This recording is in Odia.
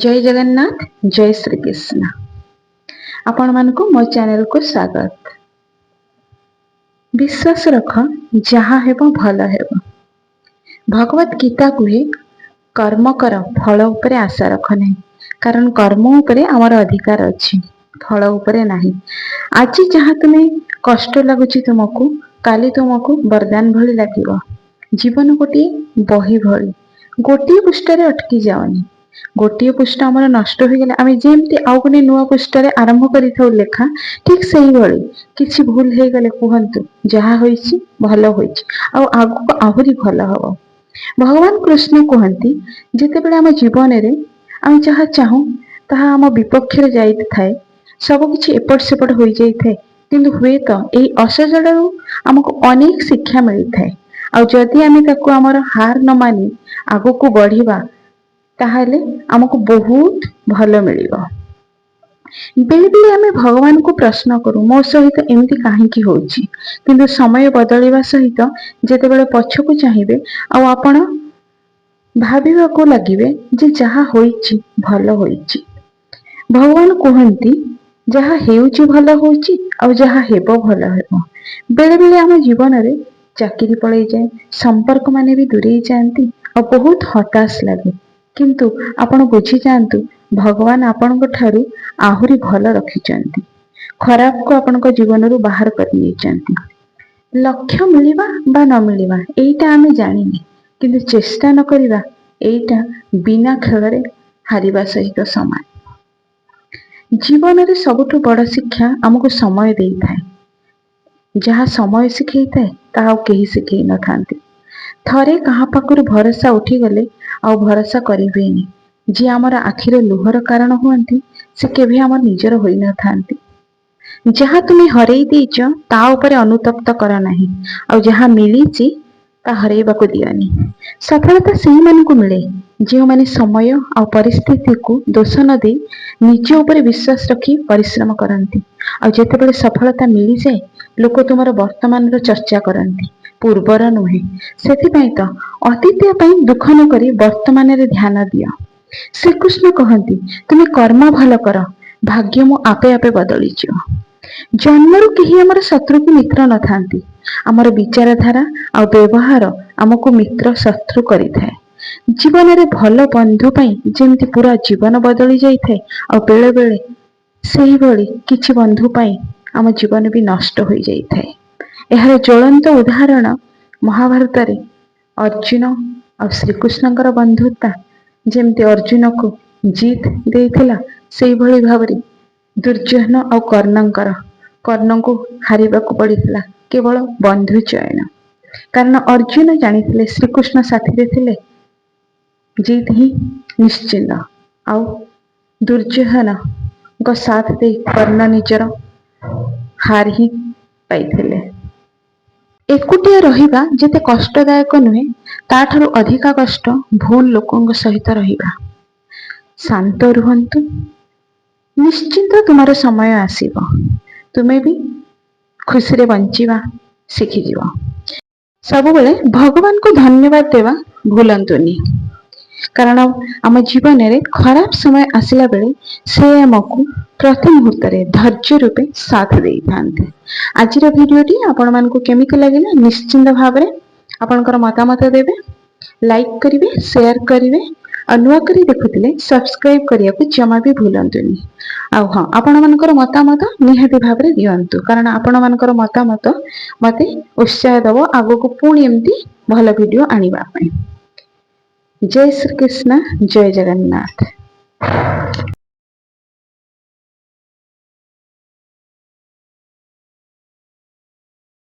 ଜୟ ଜଗନ୍ନାଥ, ଜୟ ଶ୍ରୀକୃଷ୍ଣ। ଆପଣମାନଙ୍କୁ ମୋ ଚ୍ୟାନେଲକୁ ସ୍ୱାଗତ। ବିଶ୍ୱାସ ରଖ, ଯାହା ହେବ ଭଲ ହେବ। ଭଗବତ ଗୀତା କୁହେ, କର୍ମ କର, ଫଳ ଉପରେ ଆଶା ରଖ ନାହିଁ। କାରଣ କର୍ମ ଉପରେ ଆମର ଅଧିକାର ଅଛି, ଫଳ ଉପରେ ନାହିଁ। ଆଜି ଯାହା ତୁମେ କଷ୍ଟ ଲାଗୁଛି ତୁମକୁ, କାଲି ତୁମକୁ ବରଦାନ ଭଳି ଲାଗିବ। ଜୀବନ ଗୋଟିଏ ବହି ଭଳି, ଗୋଟିଏ ପୃଷ୍ଠାରେ ଅଟକି ଯାଅନି। ଗୋଟିଏ ପୃଷ୍ଠା ଆମର ନଷ୍ଟ ହୋଇଗଲେ ଆମେ ଯେମିତି ଆଉ ଗୋଟେ ନୂଆ ପୃଷ୍ଠାରେ ଆରମ୍ଭ କରିଥାଉ ଲେଖା, ଠିକ ସେଇଭଳି କିଛି ଭୁଲ ହେଇଗଲେ କୁହନ୍ତୁ, ଯାହା ହୋଇଛି ଭଲ ହୋଇଛି ଆଉ ଆଗକୁ ଆହୁରି ଭଲ ହବ। ଭଗବାନ କୃଷ୍ଣ କୁହନ୍ତି, ଯେତେବେଳେ ଆମ ଜୀବନରେ ଆମେ ଯାହା ଚାହୁଁ ତାହା ଆମ ବିପକ୍ଷରେ ଯାଇଥାଏ, ସବୁ କିଛି ଏପଟ ସେପଟ ହୋଇଯାଇଥାଏ, କିନ୍ତୁ ହୁଏତ ଏଇ ଅସଜଡ଼ାରୁ ଆମକୁ ଅନେକ ଶିକ୍ଷା ମିଳିଥାଏ। ଆଉ ଯଦି ଆମେ ତାକୁ ଆମର ହାର ନ ମାନି ଆଗକୁ ବଢିବା, ତାହେଲେ ଆମକୁ ବହୁତ ଭଲ ମିଳିବ। ବେଳେ ବେଳେ ଆମେ ଭଗବାନଙ୍କୁ ପ୍ରଶ୍ନ କରୁ, ମୋ ସହିତ ଏମିତି କାହିଁକି ହଉଛି? କିନ୍ତୁ ସମୟ ବଦଳିବା ସହିତ ଯେତେବେଳେ ପଛକୁ ଚାହିଁବେ ଆଉ ଆପଣ ଭାବିବାକୁ ଲାଗିବେ ଯେ ଯାହା ହୋଇଛି ଭଲ ହୋଇଛି। ଭଗବାନ କୁହନ୍ତି, ଯାହା ହେଉଛି ଭଲ ହଉଛି ଆଉ ଯାହା ହେବ ଭଲ ହେବ। ବେଳେ ବେଳେ ଆମ ଜୀବନରେ ଚାକିରି ପଳେଇଯାଏ, ସମ୍ପର୍କ ମାନେ ବି ଦୂରେଇ ଯାଆନ୍ତି ଆଉ ବହୁତ ହତାଶ ଲାଗେ। କିନ୍ତୁ ଆପଣ ବୁଝିଯାଆନ୍ତୁ, ଭଗବାନ ଆପଣଙ୍କ ଠାରୁ ଆହୁରି ଭଲ ରଖିଛନ୍ତି, ଖରାପକୁ ଆପଣଙ୍କ ଜୀବନରୁ ବାହାର କରି ନେଇଛନ୍ତି। ଲକ୍ଷ୍ୟ ମିଳିବା ବା ନ ମିଳିବା ଏଇଟା ଆମେ ଜାଣିନେ, କିନ୍ତୁ ଚେଷ୍ଟା ନ କରିବା ଏଇଟା ବିନା ଖେଳରେ ହାରିବା ସହିତ ସମାନ। ଜୀବନରେ ସବୁଠୁ ବଡ ଶିକ୍ଷା ଆମକୁ ସମୟ ଦେଇଥାଏ। ଯାହା ସମୟ ଶିଖେଇଥାଏ, ତାହା ଆଉ କେହି ଶିଖେଇ ନଥାନ୍ତି। ଥରେ କାହା ପାଖରୁ ଭରସା ଉଠିଗଲେ ଆଉ ଭରସା କରିହୁଏନି। ଯିଏ ଆମର ଆଖିର ଲୁହର କାରଣ ହୁଅନ୍ତି, ସେ କେବେ ଆମ ନିଜର ହୋଇନଥାନ୍ତି। ଯାହା ତୁମେ ହରେଇ ଦେଇଛ, ତା ଉପରେ ଅନୁତପ୍ତ କର ନାହିଁ ଆଉ ଯାହା ମିଳିଛି ତା ହରେଇବାକୁ ଦିଅନି। ସଫଳତା ସେଇମାନଙ୍କୁ ମିଳେ, ଯେଉଁମାନେ ସମୟ ଆଉ ପରିସ୍ଥିତିକୁ ଦୋଷ ନ ଦେଇ ନିଜ ଉପରେ ବିଶ୍ୱାସ ରଖି ପରିଶ୍ରମ କରନ୍ତି। ଆଉ ଯେତେବେଳେ ସଫଳତା ମିଳିଯାଏ, ଲୋକ ତୁମର ବର୍ତ୍ତମାନର ଚର୍ଚ୍ଚା କରନ୍ତି, ପୂର୍ବର ନୁହେଁ। ସେଥିପାଇଁ ତ ଅତୀତ ପାଇଁ ଦୁଃଖ ନ କରି ବର୍ତ୍ତମାନରେ ଧ୍ୟାନ ଦିଅ। ଶ୍ରୀକୃଷ୍ଣ କହନ୍ତି, ତୁମେ କର୍ମ ଭଲ କର, ଭାଗ୍ୟ ମୁଁ ଆପେ ଆପେ ବଦଳିଯିବ। ଜନ୍ମରୁ କେହି ଆମର ଶତ୍ରୁ କି ମିତ୍ର ନଥାନ୍ତି। ଆମର ବିଚାରଧାରା ଆଉ ବ୍ୟବହାର ଆମକୁ ମିତ୍ର ଶତ୍ରୁ କରିଥାଏ। ଜୀବନରେ ଭଲ ବନ୍ଧୁ ପାଇଁ ଯେମିତି ପୁରା ଜୀବନ ବଦଳି ଯାଇଥାଏ, ଆଉ ବେଳେ ବେଳେ ସେହିଭଳି କିଛି ବନ୍ଧୁ ପାଇଁ ଆମ ଜୀବନ ବି ନଷ୍ଟ ହୋଇଯାଇଥାଏ। ଏହାର ଜ୍ୱଳନ୍ତ ଉଦାହରଣ ମହାଭାରତରେ ଅର୍ଜୁନ ଆଉ ଶ୍ରୀକୃଷ୍ଣଙ୍କର ବନ୍ଧୁତା। ଯେମିତି ଅର୍ଜୁନକୁ ଜିତ୍ ଦେଇଥିଲା, ସେଇଭଳି ଭାବରେ ଦୁର୍ଯ୍ୟୋଧନ ଆଉ କର୍ଣ୍ଣଙ୍କର, କର୍ଣ୍ଣଙ୍କୁ ହାରିବାକୁ ପଡିଥିଲା କେବଳ ବନ୍ଧୁ ଚୟନ। କାରଣ ଅର୍ଜୁନ ଜାଣିଥିଲେ, ଶ୍ରୀକୃଷ୍ଣ ସାଥିରେ ଥିଲେ ଜିତ୍ ହିଁ ନିଶ୍ଚିତ। ଆଉ ଦୁର୍ଯ୍ୟୋଧନଙ୍କ ସାଥ ଦେଇ କର୍ଣ୍ଣ ନିଜର ହାର ହିଁ ପାଇଥିଲେ। ଏକୁଟିଆ ରହିବା ଯେତେ କଷ୍ଟଦାୟକ ନୁହେଁ, ତାଠାରୁ ଅଧିକା କଷ୍ଟ ଭୁଲ ଲୋକଙ୍କ ସହିତ ରହିବା। ଶାନ୍ତ ରୁହନ୍ତୁ, ନିଶ୍ଚିନ୍ତ ତୁମର ସମୟ ଆସିବ, ତୁମେ ବି ଖୁସିରେ ବଞ୍ଚିବା ଶିଖିଯିବ। ସବୁବେଳେ ଭଗବାନଙ୍କୁ ଧନ୍ୟବାଦ ଦେବା ଭୁଲନ୍ତୁନି, କାରଣ ଆମ ଜୀବନରେ ଖରାପ ସମୟ ଆସିଲା ବେଳେ ସେ ଆମକୁ ପ୍ରତି ମୁହୂର୍ତ୍ତରେ ଧୈର୍ଯ୍ୟ ରୂପେ ସାଥ ଦେଇଥାନ୍ତି। ଆଜିର ଭିଡିଓଟି ଆପଣମାନଙ୍କୁ କେମିତି ଲାଗିଲା, ନିଶ୍ଚିନ୍ତ ଭାବରେ ଆପଣଙ୍କର ମତାମତ ଦେବେ, ଲାଇକ୍ କରିବେ, ସେୟାର କରିବେ ଆଉ ନୂଆ କରି ଦେଖୁଥିଲେ ସବସ୍କ୍ରାଇବ କରିବାକୁ ଜମା ବି ଭୁଲନ୍ତୁନି। ଆଉ ହଁ, ଆପଣମାନଙ୍କର ମତାମତ ନିହାତି ଭାବରେ ଦିଅନ୍ତୁ, କାରଣ ଆପଣମାନଙ୍କର ମତାମତ ମତେ ଉତ୍ସାହ ଦେବ ଆଗକୁ ପୁଣି ଏମିତି ଭଲ ଭିଡିଓ ଆଣିବା ପାଇଁ। ଜୟ ଶ୍ରୀକୃଷ୍ଣ, ଜୟ ଜଗନ୍ନାଥ।